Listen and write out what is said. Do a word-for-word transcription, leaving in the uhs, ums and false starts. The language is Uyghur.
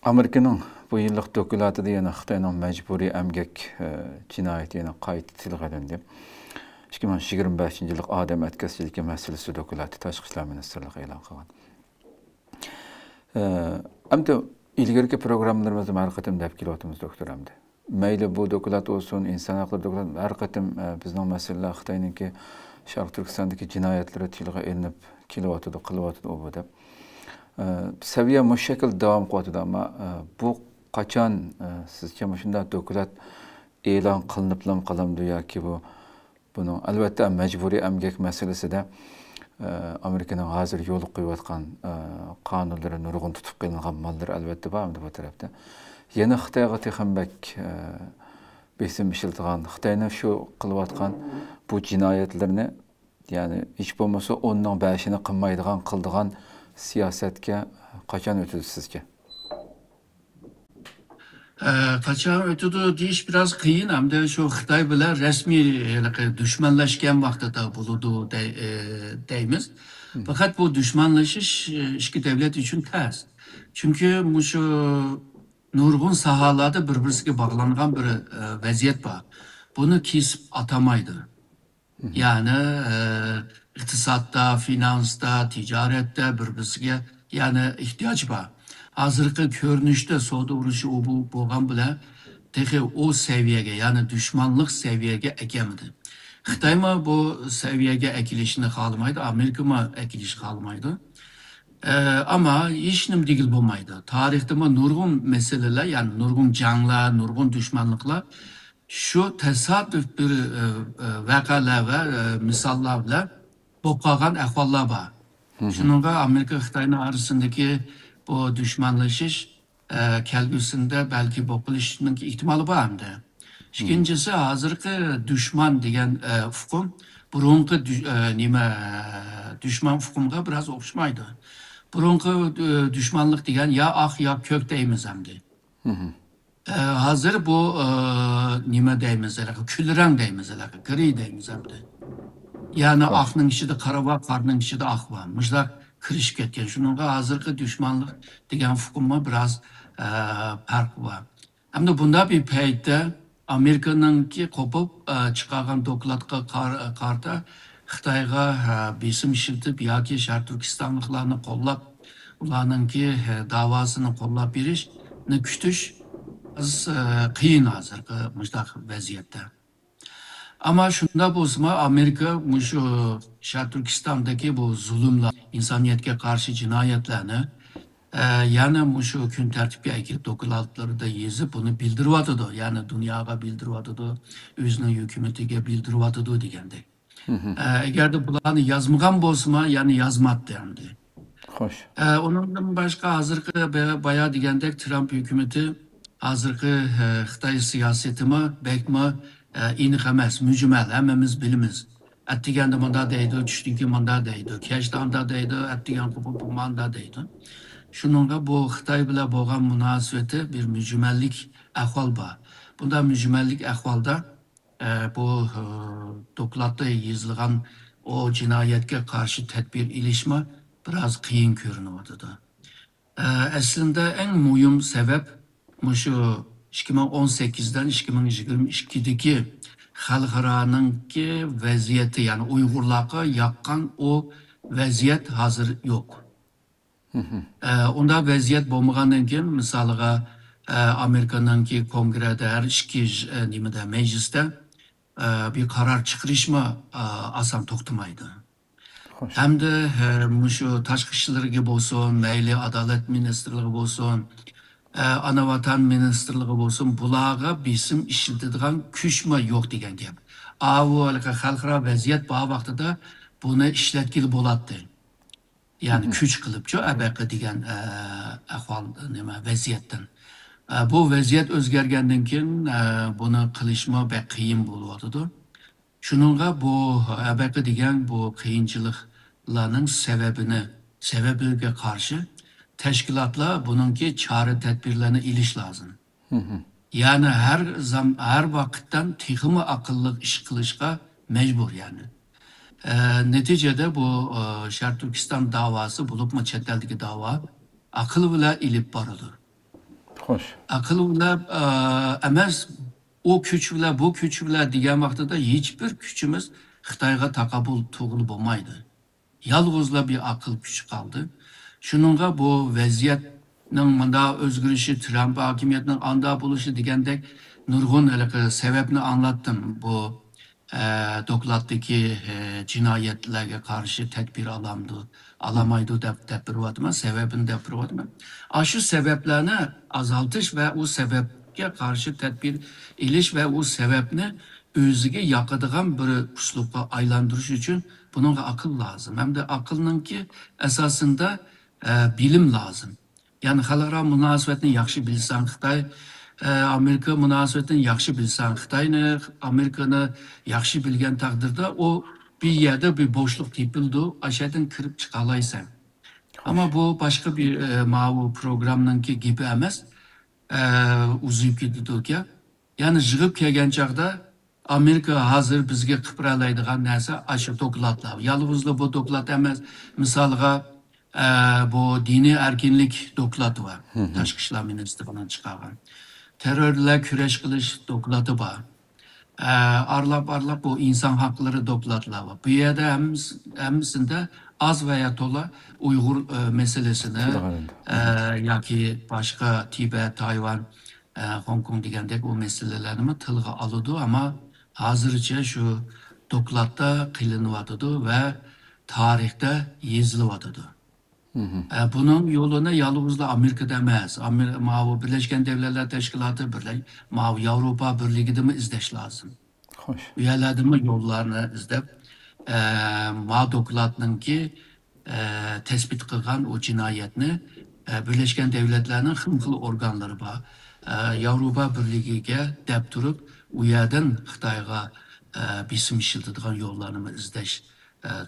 ئامېرىكىنىڭ بۇ يىللىق دوكلاتىدا يەنە خىتاينىڭ مەجبۇرىي ئەمگەك، ئە، جىنايىتى يەنە قايتا تىلغا ئېلىندى. ئىككى مىڭ يىگىرمە بەشىنچى يىللىق ئادەم ئەتكەسچىلىكى مەسىلىسى دوكلاتى تاشقى ئىشلار مىنىستىرلىقى ئېلان قىلغان. ئە، ئەمدى ئىلگىرىكى پروگراممىلىرىمىزدا ھەر قېتىم دەپ كېلىۋاتىمىز، دوكتور، ئەمدى. مەيلى بۇ دوكلات بولسۇن، ئىنسان ھەقلىرى دوكلات، ھەر قېتىم، ئە، بىزنىڭ مەسىلىلەر خىتاينىڭكى شەرقىي تۈركىستاندىكى جىنايەتلىرى تىلغا ئېلىنىپ كېلىۋاتىدۇ، قىلىۋاتىدۇ، ئۇ بۇ دەپ. ئە، سەۋىيە مۇشۇ شەكىلدە داۋام قىلىۋاتىدۇ، ئەمما، ئە، بۇ قاچان، ئە، سىزچە مۇشۇنداق دوكلات ئېلان قىلىنىپلا قالامدۇ ياكى بۇ بۇنىڭ، ئەلۋەتتە، مەجبۇرىي ئەمگەك مەسىلىسىدە، ئە، ئامېرىكىنىڭ ھازىر يولغا قويۇۋاتقان، ئە، قانۇنلىرى، نۇرغۇن تۇتۇپ قېلىنغان ماللىرى، ئەلۋەتتە، بار ئەمدى بۇ تەرەپتە. يەنە خىتايغا تېخىمۇ بەك، ئە، بېسىم ئىشلىتىدىغان، خىتاينىڭ شۇ قىلىۋاتقان بۇ جىنايەتلىرىنى، يەنى، ھېچ بولمىسا ئوننىڭ بەشىنى قىلمايدىغان، قىلىدىغان سىياسەتكە قاچان ئۆتىدۇ سىزچە؟ ئە، قاچان ئۆتىدۇ دېيىش بىراز قىيىن. ئەمدى شۇ خىتاي بىلەن رەسمىي ھېلىقى دۈشمەنلەشكەن ۋاقتىدا بولىدۇ دەي-، ئە، دەيمىز. مم. پەقەت بۇ دۈشمەنلىشىش، ئە، ئىككى دەۋلەت ئۈچۈن تەس. چۈنكى مۇشۇ نۇرغۇن ساھەلەردە بىر-بىرسىگە باغلانغان بىر، ئە، ۋەزىيەت بار. بۇنى كېسىپ ئاتامايدۇ. مم. يەنى، ئە، ئىقتىسادتا، فىنانستا، تىجارەتتە بىر-بىرسىگە، يەنى، ئېھتىياج بار. ھازىرقى كۆرۈنۈشتە سودا ئۇرۇشى ئۇ بۇ بولغان بىلەن تېخى ئۇ سەۋىيەگە، يەنى دۈشمەنلىق سەۋىيەگە ئەكەلمىدى. خىتايمۇ بۇ سەۋىيەگە ئەكېلىشنى خالىمايدۇ، ئامېرىكىمۇ ئەكېلىشنى خالىمايدۇ. ئە، ئەمما ھېچنېمە دېگىلى بولمايدۇ. تارىختىمۇ نۇرغۇن مەسىلىلەر، يەنى نۇرغۇن جەڭلەر، نۇرغۇن دۈشمەنلىقلار شۇ تاسادىپ بىر، ئە، ئە، ۋەقەلەر ۋە، ئە، مىساللار بىلەن بولۇپ قالغان ئەھۋاللار بار. مم. شۇنىڭغا ئامېرىكا خىتاينىڭ ئارىسىندىكى بۇ دۈشمەنلىشىش، ئە، كەلگۈسىدە بەلكى بولۇپ قېلىشنىڭ ئېھتىمالى بار ئەمدى. مم. ئىككىنچىسى، ھازىرقى دۈشمەن دېگەن، ئە، ئۇقۇم بۇرۇنقى دۈ-، ئە، نېمە، ئە، دۈشمەن ئۇقۇمىغا بىراز ئوخشىمايدۇ. بۇرۇنقى، ئە، دۈشمەنلىق دېگەن يا ئاق، يا كۆك دەيمىز ئەمدى. مم. ئە، ھازىر بۇ، ئە، نېمە دەيمىز، ھېلىقى كۈل رەڭ دەيمىز، ھېلىقى گرېي دەيمىز ئەمدى. يەنى ئاقنىڭ ئىچىدە قارا بار، قارىنىڭ ئىچىدە ئاق بار. مۇشۇنداق كىرىشىپ كەتكەن. شۇنىڭغا ھازىرقى دۈشمەنلىك دېگەن ئۇقۇممۇ بىراز، ئە، پەرقى بار. ئەمدى بۇنداق بىر پەيتتە ئامېرىكىنىڭكى قوپۇپ، ئە، چىقارغان دوكلاتقا قار-، قارىتا خىتايغا، ئە، بېسىم ئىشلىتىپ ياكى شەرقىي تۈركىستانلىقلارنى قوللاپ، ئۇلارنىڭكى، ئە، داۋاسىنى قوللاپ بېرىشنى كۈتۈش ئاز، ئە، قىيىن ھازىرقى مۇشۇنداق ۋەزىيەتتە. ئەمما شۇنداق بولسىمۇ، ئامېرىكا مۇشۇ شەرقىي تۈركىستاندىكى بۇ زۇلۇملار، ئىنسانىيەتكە قارشى جىنايەتلەرنى، ئە، يەنە مۇشۇ كۈن تەرتىپكە ئەكېلىپ، دوكلاتلىرىدا يېزىپ، بۇنى بىلدۈرۈۋاتىدۇ. يەنى دۇنياغا بىلدۈرۈۋاتىدۇ، ئۆزىنىڭ ھۆكۈمىتىگە بىلدۈرۈۋاتىدۇ دېگەندەك. مم. ئە، ئەگەردە بۇلارنى يازمىغان بولسىمۇ، يەنە يازماتتى ئەمدى. خوش. ئە، ئۇنىڭدىن باشقا ھازىرقى بە-، بايا دېگەندەك ترامپ ھۆكۈمىتى ھازىرقى، ئە، خىتاي سىياسىتىمۇ بەكمۇ، ئە، ئېنىق ئەمەس، مۈجمەل، ھەممىمىز بىلىمىز. ئەتىگەندە مۇنداق دەيدۇ، چۈشتىن كېيىن مۇنداق دەيدۇ، كەچتە ئانداق دەيدۇ، ئەتىگەن قوپۇپ مانداق دەيدۇ. شۇنىڭغا بۇ خىتاي بىلەن بولغان مۇناسىۋىتى بىر مۈجمەللىك ئەھۋال بار. بۇنداق مۈجمەللىك ئەھۋالدا ئە، بۇ، ئە، دوكلاتتا يېزىلغان ئۇ جىنايەتكە قارشى تەدبىر ئېلىشمۇ بىراز قىيىن كۆرۈنۈۋاتىدۇ. ئە، ئەسلىندە ئەڭ مۇھىم سەۋەب مۇشۇ ئىككى مىڭ ئون سەككىزدىن ئىككى مىڭ يىگىرمە ئىككىدىكى خەلقئارانىڭكى ۋەزىيىتى، يەنى ئۇيغۇرلارغا ياققان ئۇ ۋەزىيەت ھازىر يوق. مم. ئە، ئۇنداق ۋەزىيەت بولمىغاندىن كېيىن، مىسالىغا، ئە، ئامېرىكىنىڭكى كونگرېدا ھەر ئىككى ژ-، ئە، نېمىدە، مەجلىستە، ئە، بىر قارار چىقىرىشمۇ، ئە، ئاسان توختىمايدۇ. خوش. ھەمدە، ئە، مۇشۇ تاشقى ئىشلىرىغا بولسۇن، مەيلى ئادالەت مىنىستىرلىقى بولسۇن، ئە، ئانا ۋاتان مىنىستىرلىقى بولسۇن، بۇلارغا بېسىم ئىشلىتىدىغان كۈچمۇ يوق دېگەن گەپ. ئاۋۇ ھېلىقى خەلقئارا ۋەزىيەت بار ۋاقتىدا بۇنى ئىشلەتكىلى بولاتتى. يەنى مم. كۈچ قىلىپچۇ ئەبەقە دېگەن، ئە، ئەھۋال، نېمە، ۋەزىيەتتىن. ئە، بۇ ۋەزىيەت ئۆزگەرگەندىن كېيىن، ئە، بۇنى قىلىشمۇ بەك قىيىن بولۇۋاتىدۇ. شۇنىڭغا بۇ ئەبەقە دېگەن بۇ قىيىنچىلىقلارنىڭ سەۋەبىنى، سەۋەبىگە قارشى تەشكىلاتلار بۇنىڭكى چارە تەدبىرلەرنى ئېلىش لازىم. مم. يەنى ھەر زام-، ھەر ۋاقىتتىن تېخىمۇ ئاقىللىق ئىش قىلىشقا مەجبۇر، يەنى. ئە، نەتىجىدە بۇ، ئە، شەرقىي تۈركىستان داۋاسى بولۇپمۇ چەت ئەلدىكى داۋا ئاقىل بىلەن ئېلىپ بارىدۇ. خوش. ئەقىل بىلەن، ئە، ئەمەس، ئۇ كۈچ بىلەن، بۇ كۈچ بىلەن دېگەن ۋاقتىدا ھېچبىر كۈچىمىز خىتايغا تاقابىل تۇرغىلى بولمايدۇ. يالغۇزلا بىر ئاقىل كۈچى قالدى. شۇنىڭغا بۇ ۋەزىيەتنىڭ مۇنداق ئۆزگىرىشى، ترامپ ھاكىمىيەتنىڭ ئانداق بولۇشى دېگەندەك نۇرغۇن ھېلىقى سەۋەبنى ئاڭلاتتىم. بۇ، ئە، دوكلاتتىكى، ئە، جىنايەتلەرگە قارشى تەدبىر ئالامدۇ، ئالامايدۇ دەپ، دەپ بېرىۋاتىمەن، سەۋەبىنى دەپ بېرىۋاتىمەن. ئاشۇ سەۋەبلەرنى ئازالتىش ۋە ئۇ سەۋەبكە قارشى تەدبىر ئېلىش ۋە ئۇ سەۋەبنى ئۆزىگە ياقىدىغان بىر ئۇسلۇبقا ئايلاندۇرۇش ئۈچۈن بۇنىڭغا ئاقىل لازىم. ھەمدە ئاقىلنىڭكى ئاساسىدا، ئە، بىلىم لازىم. يەنى خەلقئارا مۇناسىۋەتنى ياخشى بىلسەڭ، خىتاي، ئە، ئامېرىكا مۇناسىۋىتىنى ياخشى بىلسەڭ، خىتاينى، ئامېرىكىنى ياخشى بىلگەن تەقدىردە ئۇ بىر يەردە بىر بوشلۇق تېپىلىدۇ، ئاشۇ يەردىن كىرىپ چىقالايسەن. ئەمما بۇ باشقا بىر، ئە، ماۋۇ پروگرامنىڭكى گېپى ئەمەس. ئە، ئۇزىيىپ كېتىدۇكەن. يەنى يىغىپ كەلگەن چاغدا ئامېرىكا ھازىر بىزگە قىلىپ بېرەلەيدىغان نەرسە ئاشۇ دوكلاتلار. يالغۇزلا بۇ دوكلات ئەمەس. مىسالغا، ئە، بۇ دىنىي ئەركىنلىك دوكلاتى بار. تاشقى ئىشلار مىنىستىرىنىڭ چىقارغان. تېررورلار كۈرەش قىلىش دوكلاتى بار. ئە، ئارىلاپ-ئارىلاپ بۇ ئىنسان ھەقلىرى دوكلاتلار بار. بۇ يەردە ھەممىس-، ھەممىسىندە ئاز ۋە يا تولا ئۇيغۇر، ئە، مەسىلىسىنى، ئە، ياكى باشقا تىبەت، تايۋان، ئە، خوڭكوڭ دېگەندەك ئۇ مەسىلىلەرنىمۇ تىلغا ئالىدۇ، ئەمما ھازىرچە شۇ دوكلاتتا قىلىنىۋاتىدۇ ۋە تارىختا يېزىلىۋاتىدۇ. ئە، بۇنىڭ يولىنى يالغۇزلا ئامېرىكىدا ئەمەس، ئامېر-، ماۋۇ بىرلەشكەن دۆلەتلەر تەشكىلاتى، بىرلە-، ماۋۇ ياۋروپا بىرلىكىدىمۇ ئىزدەش لازىم. خوش. ئۇ يەرلەردىمۇ يوللارنى ئىزدەپ، ئە، ما دوكلاتنىڭكى، ئە، تەسبىت قىلغان ئۇ جىنايەتنى، ئە، بىرلەشكەن دۆلەتلەرنىڭ خىلمۇ خىل ئورگانلىرى بار. ئە، ياۋروپا بىرلىكىگە دەپ تۇرۇپ، ئۇ يەردىن خىتايغا، ئە، بېسىم ئىشلىتىدىغان يوللارنىمۇ ئىزدەش، ئە،